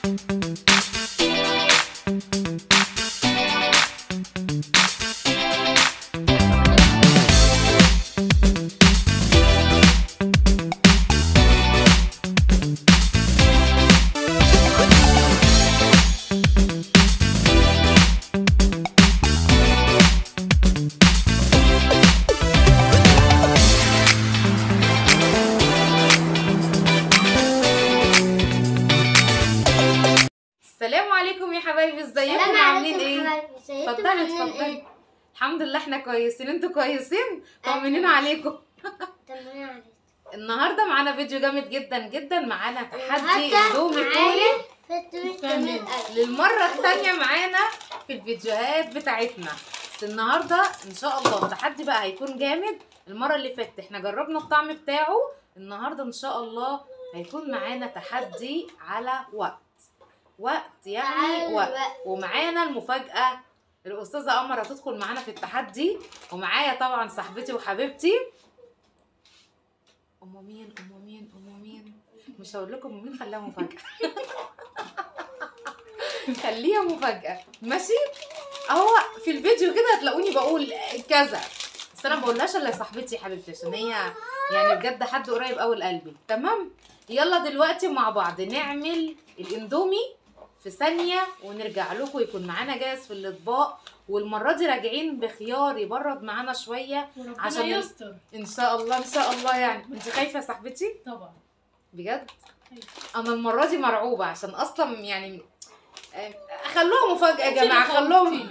السلام عليكم يا حبايبي، ازيكم عاملين ايه؟ اتفضلوا اتفضلوا. الحمد لله احنا كويسين، انتوا كويسين؟ طمنينا عليكم. طمنينا عليكم. النهارده معانا فيديو جامد جدا جدا، معانا تحدي اندومي كوري للمرة الثانية معانا في الفيديوهات بتاعتنا. بس النهارده ان شاء الله التحدي بقى هيكون جامد. المرة اللي فاتت احنا جربنا الطعم بتاعه، النهارده ان شاء الله هيكون معانا تحدي على وقت يعني وقت. ومعانا المفاجأة، الأستاذة قمر هتدخل معانا في التحدي، ومعايا طبعا صاحبتي وحبيبتي أم مين أم مين أم مين، مش هقول لكم أم مين، خليها مفاجأة. خليها مفاجأة، ماشي؟ أهو في الفيديو كده هتلاقوني بقول كذا، بس أنا ما بقولهاش إلا صاحبتي حبيبتي، عشان هي يعني بجد حد قريب قوي لقلبي. تمام؟ يلا دلوقتي مع بعض نعمل الاندومي في ثانية ونرجع لكم، يكون معانا جاهز في الاطباق. والمرة دي راجعين بخيار يبرد معانا شوية عشان يستر ان شاء الله. ان شاء الله. يعني انت خايفة يا صاحبتي؟ طبعا بجد انا المرة دي مرعوبة، عشان اصلا يعني خلوها مفاجأة يا جماعة، خلوهم.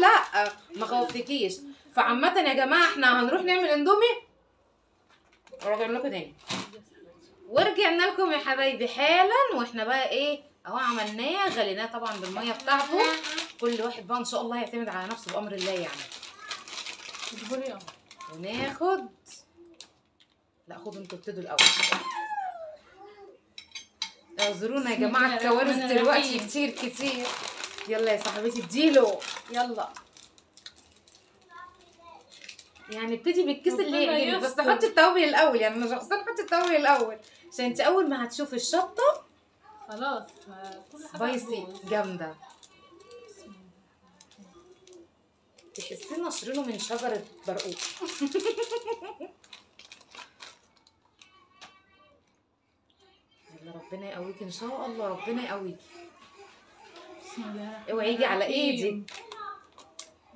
لا ما خوفتكيش. فعامة يا جماعة احنا هنروح نعمل اندومي وراجع لكم تاني. ورجعنا لكم يا حبايبي حالا، واحنا بقى ايه اهو عملناه، غليناه طبعا بالمية بتاعته. كل واحد بقى ان شاء الله يعتمد على نفسه بامر الله يعني. وناخد، لا خدوا انتوا ابتدوا الاول. اعذرونا يا جماعة الكوارث دلوقتي كتير كتير. يلا يا صاحبتي اديله، يلا يعني ابتدي بالكيس اللي يعجبك، بس حطي التوابل الاول. يعني انا شخصيا حطي التوابل الاول، عشان انت اول ما هتشوفي الشطه خلاص spicy جامدة، تحسي نشرينه من شجرة برقوق. يلا ربنا يقويكي ان شاء الله، ربنا يقويكي. بسم الله. اوعي يجي على ايدك،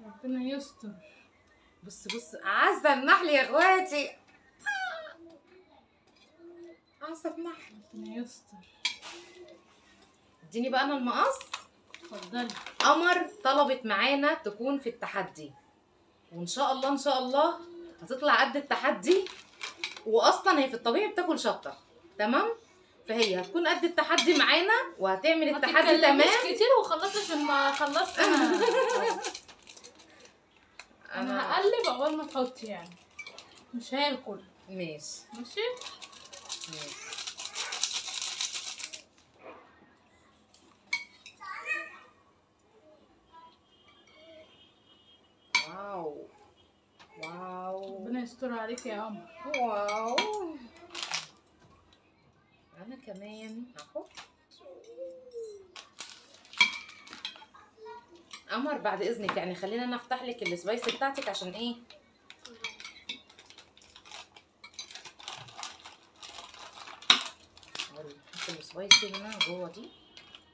ربنا يستر. بص بص عسل النحل يا اخواتي، عسل النحل. ربنا يستر. اديني بقى انا المقص. اتفضلي. قمر طلبت معانا تكون في التحدي، وان شاء الله ان شاء الله هتطلع قد التحدي. واصلا هي في الطبيعي بتاكل شطه، تمام؟ فهي هتكون قد التحدي معانا وهتعمل التحدي. تمام كتير وخلصت، عشان ما خلصت انا هقلب اول ما تحطي، يعني مش هاكل. ماشي ماشي ماشي. wow wow، ربنا يستر عليك يا قمر. wow، انا كمان اهو. قمر بعد اذنك يعني خلينا انا افتح لك ال spicy بتاعتك، عشان ايه؟ نحط ال spicy هنا جوه دي.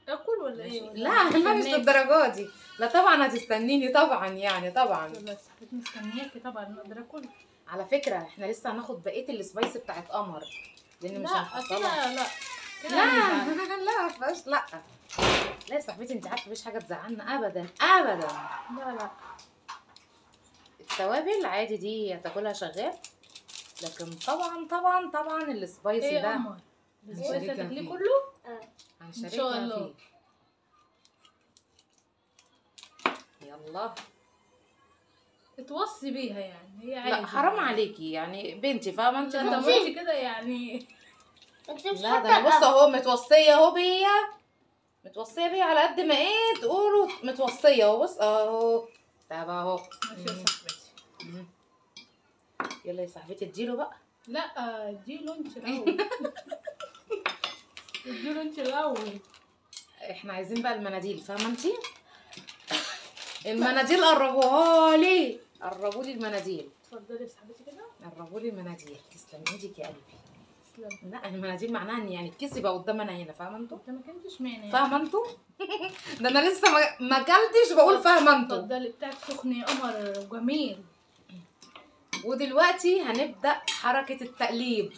اكل ولا ايه؟ لا لا مش للدرجة دي، لا طبعا هتستنيني طبعا يعني طبعا. بس مستنياكي طبعا، ما اقدر اكل. على فكرة احنا لسه هناخد بقية ال spicy بتاعت قمر، لان مش هنحطها. لا لا لا لا مفيهاش. لا لا يا صاحبتي انت عارفه مفيش حاجة تزعلنا ابدا ابدا. لا لا التوابل عادي دي هتاكلها شغال، لكن طبعا طبعا طبعا ال spicy ده ال spicy هتاكليه كله؟ هنشاركها ان شاء الله. يلا اتوصي بيها يعني، هي عادي. لا حرام عليكي يعني بنتي، فاهمه انت؟ لا طب كده يعني. لا ده انا بص اهو متوصيه اهو بيا، متوصيه بيا على قد ما ايه تقولوا متوصيه اهو. بص اهو، طب اهو. ماشي يا صاحبتي. يلا يا صاحبتي اديله بقى. لا اديله انت الاول. اديله انت الاول. احنا عايزين بقى المناديل، فاهمه انتي؟ المناديل قربوها لي، قربوا لي المناديل. اتفضلي يا صاحبتي كده. قربوا لي المناديل. تسلم ايدك يا قلبي. تسلم. لا المناديل معناها ان يعني الكيس يبقى قدام انا هنا، فاهمه انتوا؟ انت ما كنتش مانع، فاهمه انتوا؟ ده انا لسه ما اكلتش بقول فاهمه انتوا. اتفضلي بتاعك سخن يا قمر وجميل. ودلوقتي هنبدا حركة التقليب.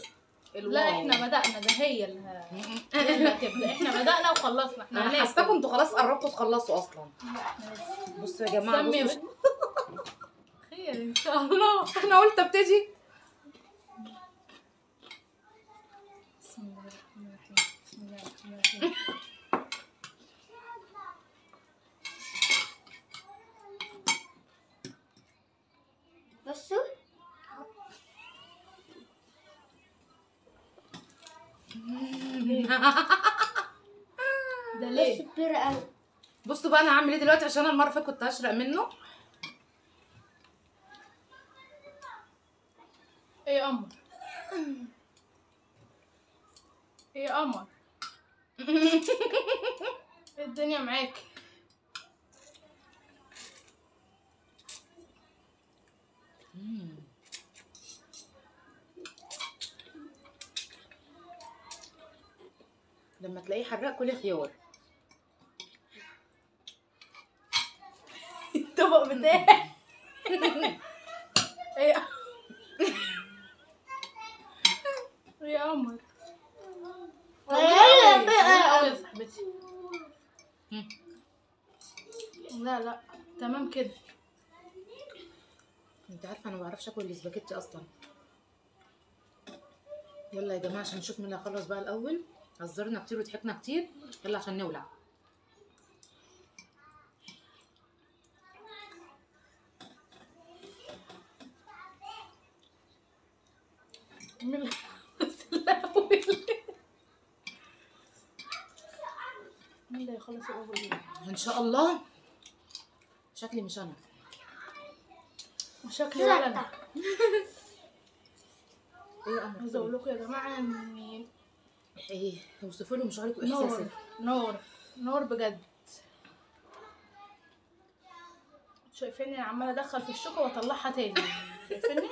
لا احنا بدأنا، ده هي اللي هتبدأ. احنا بدأنا وخلصنا. احنا انا حاساكم انتوا خلاص قربتوا تخلصوا اصلا. بصوا يا جماعة، بصوا خير ان شاء الله. انا قلت ابتدي. بسم الله الرحمن الرحيم، بسم الله الرحمن الرحيم. بصوا ده ليه؟ كبيرة قوي. بصوا بقى انا هعمل ايه دلوقتي، عشان انا المرة اللي فاتت كنت هشرق منه. ايه يا قمر؟ ايه يا قمر؟ ايه الدنيا معاك؟ لما تلاقيه حراق كلي خيار. الطبق بتاعي. ايه يا قمر؟ يا صاحبتي. لا لا تمام كده. انت عارفه انا ما بعرفش اكل الاسباجيتي اصلا. يلا يا جماعة عشان نشوف مين اللي هيخلص بقى الاول. هزرنا كتير وضحكنا كتير، يلا عشان نولع. مين اللي هيخلص الاول؟ مين اللي هيخلص الاول؟ ان شاء الله شكلي مش انا، وشكلي ولا انا. ايه يا قمر؟ عايزه اقول لكم يا جماعة ان ايه، اوصفوا لهم شعورك واحساسك. نور نور بجد. شايفيني انا عماله ادخل في الشوكة واطلعها تاني، شايفيني؟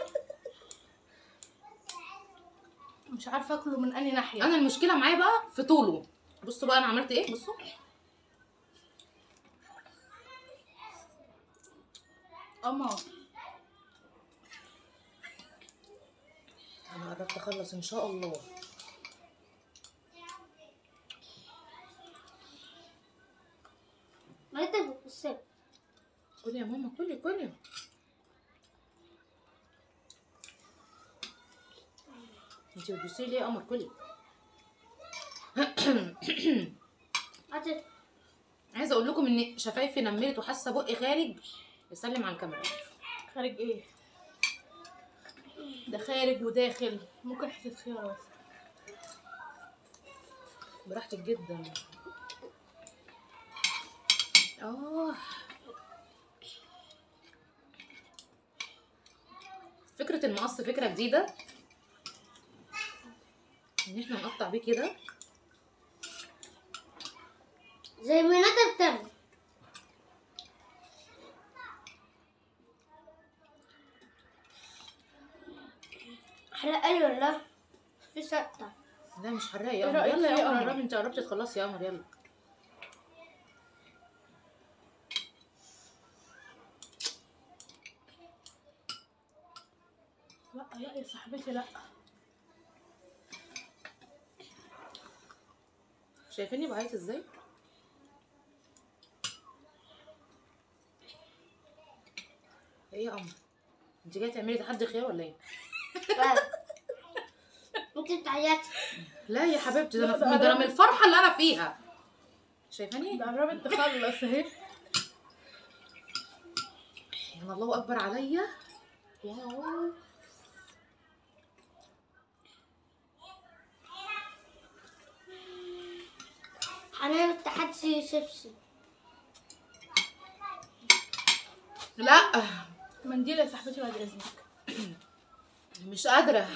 مش عارفه اكله من انهي ناحية. انا المشكلة معايا بقى في طوله. بصوا بقى انا عملت ايه، بصوا. قمر انا قربت اخلص ان شاء الله. كلي يا ماما، كلي كلي. انتي بتبصي ليه يا قمر؟ كلي. عايزه اقول لكم ان شفايفي نملت وحاسه بقي خارج. يسلم على الكاميرا. خارج ايه ده؟ خارج وداخل. ممكن حتة خيار بس. براحتك جدا. فكرة المقص فكرة جديدة، ان احنا نقطع بيه كده زي ما ندى بتعمل. حرق قوي والله. في سقطة. لا مش حراق يا قمر. يلا يا قمر، انت قربتي تخلصي يا قمر. يلا لا لا يا صاحبتي لا. شايفيني بعيط ازاي؟ ايه يا قمر؟ انت جاية تعملي تحدي خيار ولا ايه؟ انت بتعيطي. لا يا حبيبتي، ده انا ده انا من الفرحة اللي انا فيها. شايفاني؟ ده قربت تخلص اهي. يعني الله اكبر عليا. واو هنعمل تحدي شيبسي. لا منديل يا صاحبتي بعد اذنك. مش قادرة.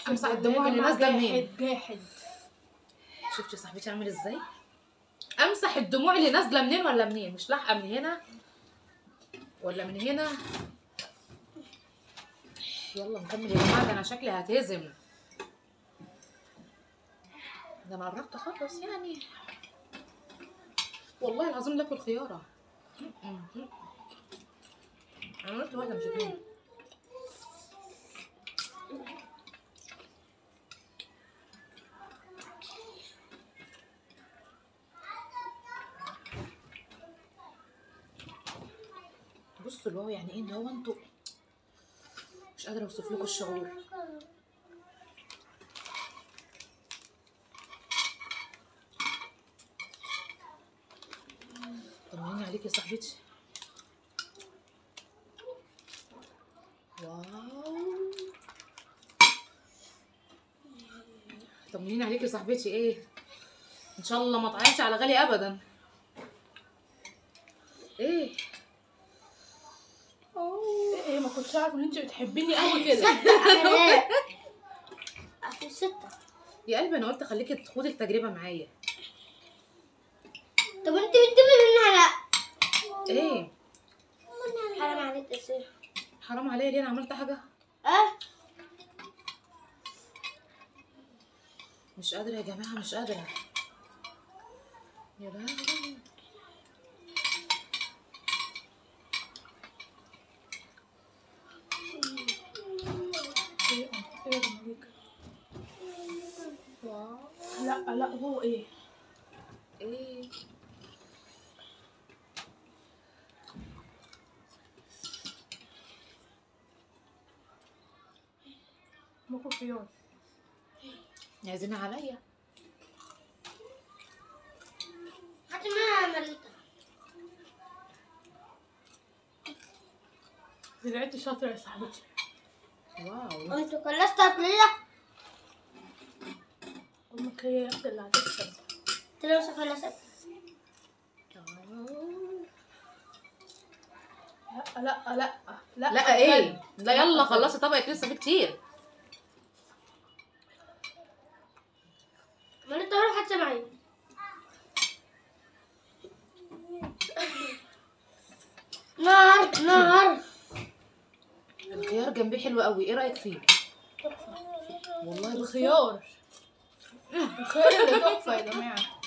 امسح الدموع اللي نازله منين؟ جاحد. شفتي يا صاحبتي عامل ازاي؟ امسح الدموع اللي نازله منين ولا منين؟ مش لاحقة من هنا ولا من هنا. يلا نكمل يا جماعة، ده انا شكلي هتهزم. ده انا قربت اخلص يعني. والله العظيم لاكل خياره. انا قلت واحدة مش اتنين. بصوا اللي هو يعني ايه، اللي هو انتوا مش قادرة اوصف لكم الشعور. طمنيني عليك يا صاحبتي. واو، طمنيني عليك يا صاحبتي. ايه ان شاء الله ما طعيتش على غالي ابدا. ايه ايه، ما كنتش اعرف ان انت بتحبيني قوي كده. 6 يا قلبي، انا قلت اخليكي تخوضي التجربة معايا. طب انت بتجيبي منها؟ لا ايه، حرام عليك يا سيف. حرام عليا ليه؟ انا عملت حاجة؟ مش قادرة يا جماعة، مش قادرة. يا لهوي. لا لا، هو ايه ايه؟ باكل خيار. عايزينها عليا. هاتي معاها مريتا. طلعتي شاطرة يا صاحبتي. واو، انتوا خلصتوا اكلية؟ امك هي اللي هتكسب. طلعوا خلصت. لا لا لا لا لا ايه؟ لا يلا خلصي طبقك، لسه في كتير. مريتا روح هاتي معايا. نار نار. الخيار جنبيه حلو قوي، ايه رايك فيه؟ تحفة والله. الخيار، الخيار اللي تحفة يا جماعة.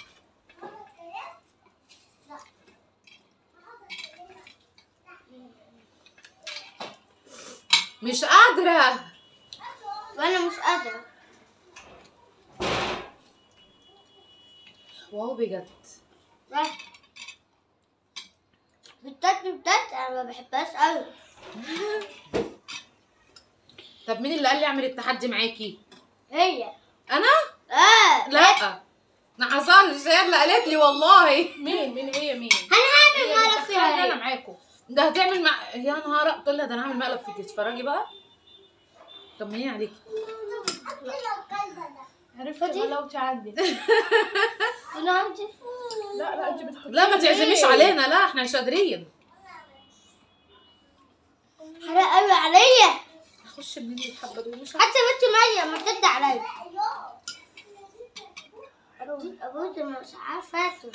مش قادرة. وانا مش قادرة. واو بجد. بالذات بالذات انا ما بحبهاش قوي. طب مين اللي قال لي اعمل التحدي معاكي؟ هي. انا؟ لا ما حصلش، هي اللي قالت لي والله. مين هي مين؟ انا هعمل مقلب فيها. انا معاكم. ده هتعمل مع يا نهار، قلت لها ده انا هعمل مقلب فيكي. اتفرجي بقى. طمنيني عليكي. عرفتي غلاوتي عندي. انا عندي. لا لا انت بتحطي. لا ما تعزميش علينا، لا احنا مش قادرين. حرق قوي عليا. اخش منين الحبة دول؟ مش عارفه. حتى بنتي مية ما تدي عليا. ابوتي مش عارفه اكل.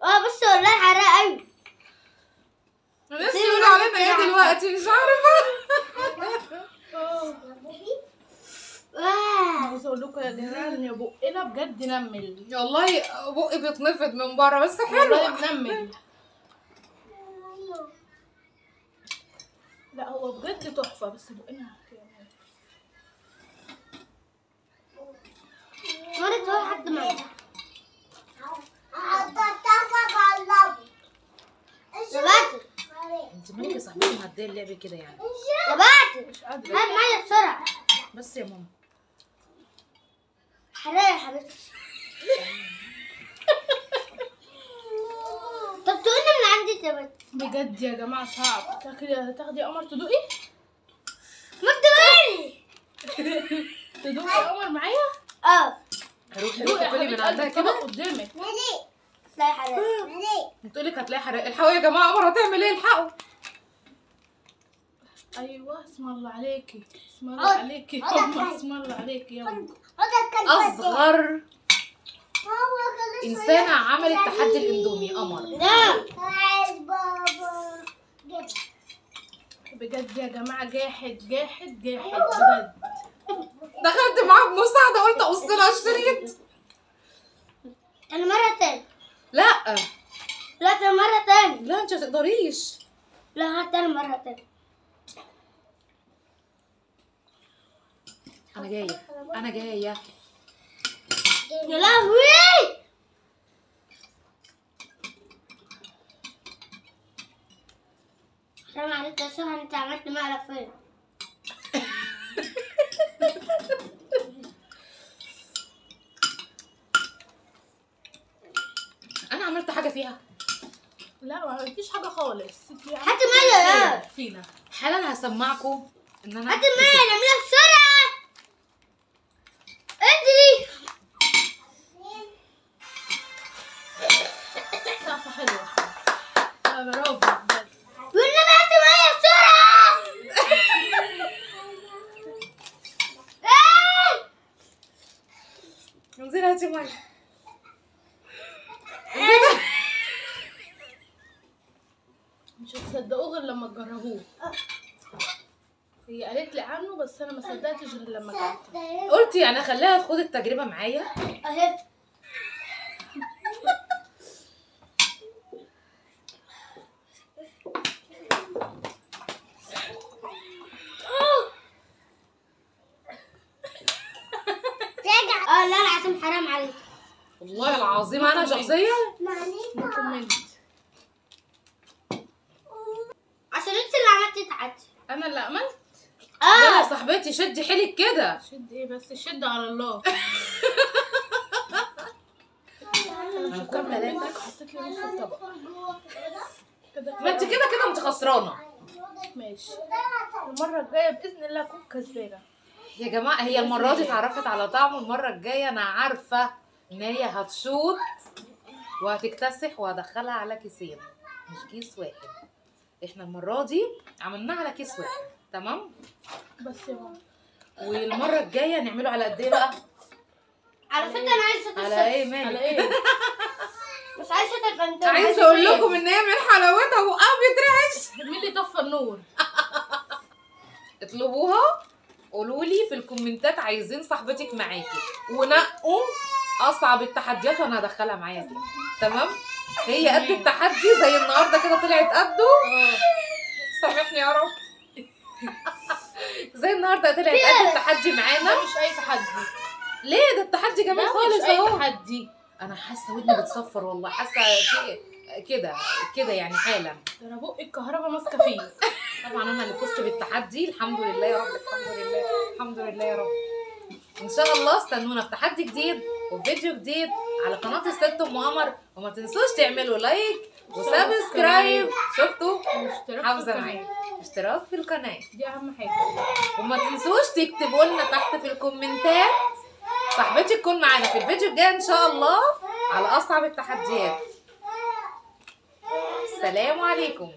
بس والله حرق قوي. الناس يقولوا علينا ايه دلوقتي؟ مش عارفه. عايزه اقول لكم يا جماعة ان بقنا بجد نمل. والله بقي بيتنفض من بره بس حلو. والله بنمل. لا هو بجد تحفة بس بقنا مرة تروح حد معايا. انت مالك يا صاحبتي معدية اللعب كده يعني؟ يا بنتي مش قادرة. هات معايا بسرعة. بس يا ماما. حرام يا حبيبتي. طب تقولي من عندي يا بنتي. بجد يا جماعة صعب. تاخدي قمر تدوقي؟ ما تدوقي. تدوقي يا قمر معايا؟ اه. روحي دوقي يا كلي من حبيبه عندها قلبي، كده الطبق قدامك. تلاقي حرام. بتقولك هتلاقي حرق. الحقوا يا جماعة، قمر هتعمل ايه؟ الحقوا. ايوه اسم الله عليكي، اسم الله عليكي يما، اسم الله عليكي يما. اصغر انسانه عملت تحدي الاندومي قمر. لا بابا بجد يا جماعة، جاحد جاحد جاحد بجد. دخلت معاه بمساعدة قلت اقص لها الشريط. انا مرة تاني. لا لا ده مرة تاني. لا انت ما تقدريش. لا هات انا مرة تاني. انا جاية انا جاية. يا لهوي حرام عليك يا سهى، انت عملت مقلب فين؟ انا عملت حاجة فيها؟ لا ما عملتيش حاجة خالص. هاتي مية فينا حالا، هسمعكم ان انا هاتي مية نعملها بسرعة. اجري. سقفه حلوة. برافو بجد. والنبي هاتي مية بسرعة. انزلي هاتي مية. مش هتصدقوه غير لما تجربوه. هي قالت لي عنه بس انا ما صدقتش غير لما جربته. قلت يعني اخليها تاخد التجربة معايا اهي. لا العظيم حرام عليك والله العظيم. انا شخصيا comment عشان انت اللي عملتي تحدي. انا اللي عملت؟ يلا يا صاحبتي شدي حيلك كده. شد ايه بس؟ شد على الله. انا كام منك حطيت لي نص الطبق كده. ما انت كده كده انت خسرانة. ماشي، المرة الجاية باذن الله اكون كسبانه. يا جماعة هي المرة دي اتعرفت على طعمه، المرة الجاية انا عارفه ان هي هتشوط وهتكتسح وهدخلها على كيسين مش كيس واحد. احنا المرة دي عملناها على كيس واحد، تمام؟ بس يا ماما والمرة الجاية نعمله على قد ايه بقى؟ على فكرة انا عايزه على ايه مالك؟ على ايه؟ مش عايزه تبقى. عايزه اقول لكم ان هي من حلاوتها وقع بيترعش. مين اللي طفى النور؟ اطلبوها، قولوا لي في الكومنتات عايزين صاحبتك معاكي، ونقوا اصعب التحديات وانا هدخلها معايا فيها، تمام؟ هي قد التحدي زي النهارده كده طلعت قده. سامحني يا رب. زي النهارده طلعت قد التحدي معانا. مش اي تحدي. ليه؟ ده التحدي جميل خالص اهو. مش اي تحدي. انا حاسه ودني بتصفر والله، حاسه كده كده يعني حالا. ده انا بقي الكهرباء ماسكه فيه. طبعا انا اللي فزت بالتحدي، الحمد لله يا رب، الحمد لله، الحمد لله يا رب. ان شاء الله استنونا في تحدي جديد وفيديو جديد على قناة الست ام قمر، وما تنسوش تعملوا like و subscribe. شفتوا؟ حافظه معايا، اشتراك في القناة دي اهم حاجة. وما تنسوش تكتبوا لنا تحت في الكومنتات صاحبتي تكون معانا في الفيديو الجاي ان شاء الله على اصعب التحديات. السلام عليكم.